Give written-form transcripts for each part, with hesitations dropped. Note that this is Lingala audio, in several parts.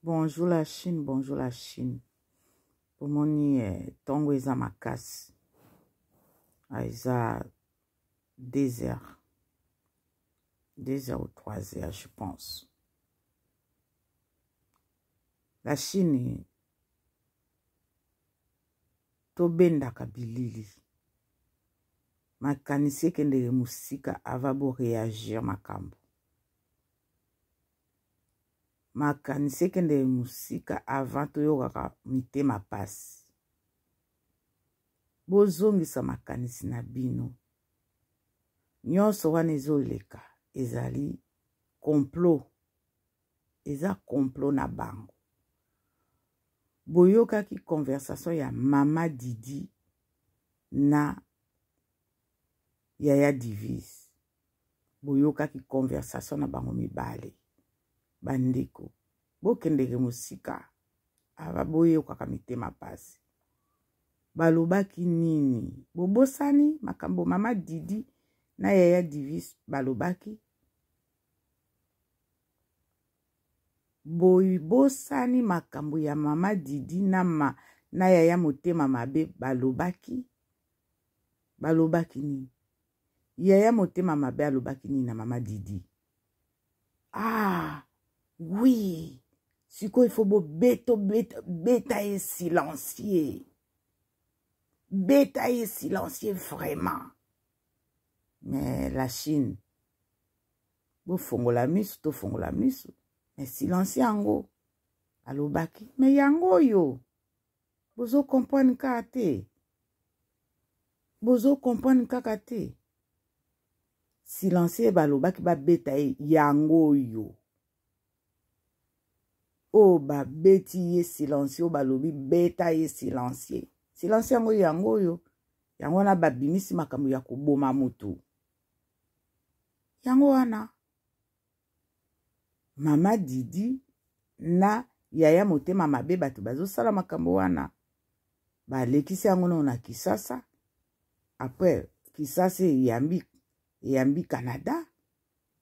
Bonjour la Chine, bonjour la Chine. Omoni eh, tongo eza makasi. Ah, eza 2 heures. 2 heures ou 3 heures, je pense. La Chine tobendaka bilili makanisi ekendeke mosika ava bo reagir makambo Makanisi ekendeke mosika avant toyokaka mitema pasi. Bozongisa makanisi na bino. Nyonso wana ezoleka ezali complot. Eza complot na bango. Boyokaki conversation ya mama Didi na yaya Divise. Boyokaki conversation na bango mibale. Bandeko, bokendeke mosika ava boyokaka mitema pasi. Balobaki nini? Bobosani makambo mama Didi na yaya Divis balobaki? Bobosani makambo ya mama Didi na, ma, na yaya motema mabe balobaki? Balobaki nini? Yaya motema mabe alobaki nini na mama Didi? Ah oui, sikoyo ifo bobeto beta, beta ye silencieux, beta ye silencieux vraiment. Mais la Chine, bofongola misu, tofongola misu, mais silencieux yango alobaki, mais yango oyo bozo comprendre kaka te, bozo comprendre kaka te. Silencieux balobaki babeta ye yango oyo oyo babeti ye silencieux, oyo balobi beta ye silencieux, silencieux yango yango oyo yango wana babimisi makambo ya koboma motu yango wana. Mama Didi na yaya motema mabe bato bazosala makambo wana balekisi yango nao na Kisasa. Après Kisasa eyambi, eyambi Canada.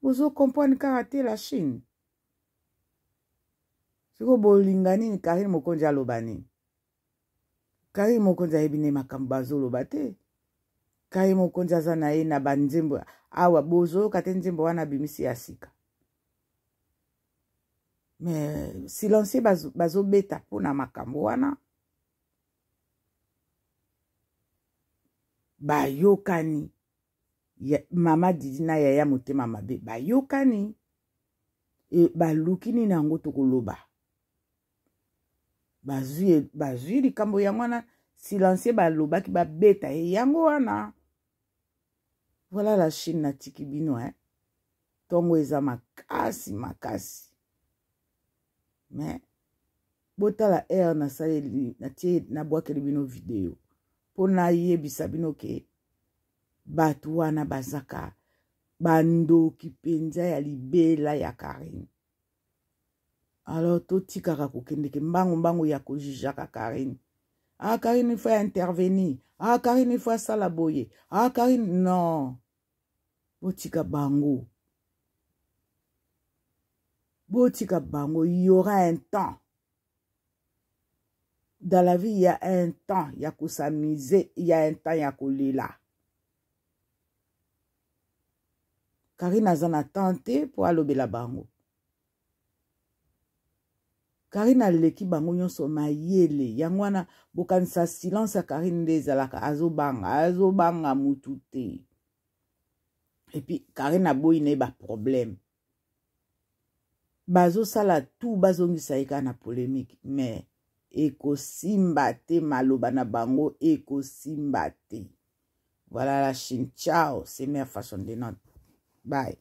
Bozo comprendre kaka te la Chine. Siko bolinga nini? Karine Mokonzi aloba nini? Karine Mokonzi ayebi nde makambo bazoloba te. Karine Mokonzi aza na ye na banzembo awa, bozoyoka te nzembo wana abimisi ya sika. Mais silencieux bazobeta bazo mpona makambo wana. Bayokani ya, mama Didi na yaya motema mabe bayokani e, baluki nini yango tokoloba bazwi, bazwi likambo yango wana silencieux balobaki babeta ye yango wana. Voilà la Chine, natiki bino eh. Ntongo eza makasi makasi, mais botala heure nasaleli, natie nabwakeli bino video mpo nayebisa bino ke bato wana bazaka bandoki mpenza ya libela ya Karine. Alors totikaka kokendeke mbangu mbangu ya kojijaka Karine. Ah, Karine il faut intervenir. Ah, Karine il faut asala boye. Ah, Karine non. Botika bango. Botika bango, il y aura un temps. Dans la vie, il y a un temps, il y a ko s'amuser, il y a un temps, il y a kolela. Karine aza na temps te po alobela bango. Karine aleki bango nyonso mayele. Yango wana bokanisa silence ya Karine nde ezalaka azobanga, azobanga mutu te. Et puis Karine aboyi na ye ba problème. Bazosala tout bazongisa ye kaka na polémique, mais ekosimba te, maloba na bango ekosimba te. Voilà la Chine. Ciao, c'est Mère Fashion de Nantes. Bye.